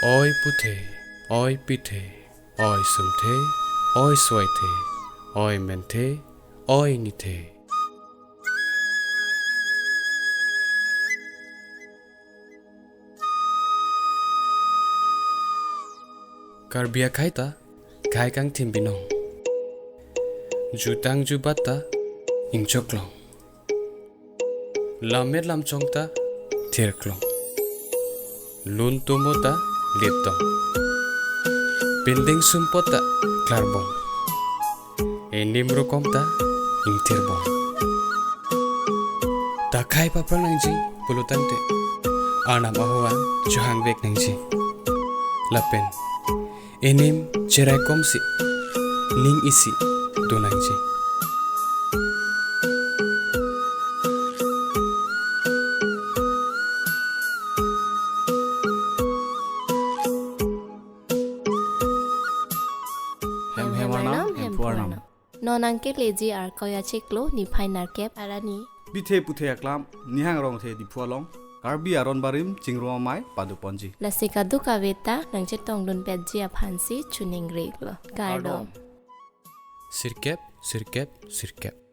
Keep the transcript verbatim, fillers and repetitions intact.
Oi puthe, oi pithe, oi sumthe, oi soithe, oi menthe, oi nithe. Karbi akhei ta khei kangthim binong. Jutang jubat ta ingchoklong. Lammet lamchong ta thirklong. Lun tomo ta lipdong. Pinding sumpot ta klarbong. Enim rokom ta ingthirbong. Ta khei paprang nangji pulotangte, Arnam ahoan chohangvek nangji. Lapen enim cheraikomsi ning isi do nangji. Hem hem Arnam, Hemphu Arnam. Non nangkeleji Arkoi achiklo niphai nerkep arni. Bithe puthe aklam, Nihang Rongthe Diphu along Karbi Aron Barim Chingrum Amei padoponji. Lasi kadokave ta nangchetongdunpetji aphansi choningri-iklo. Kardom. Kardom. Sirkep, sirkep, sirkep.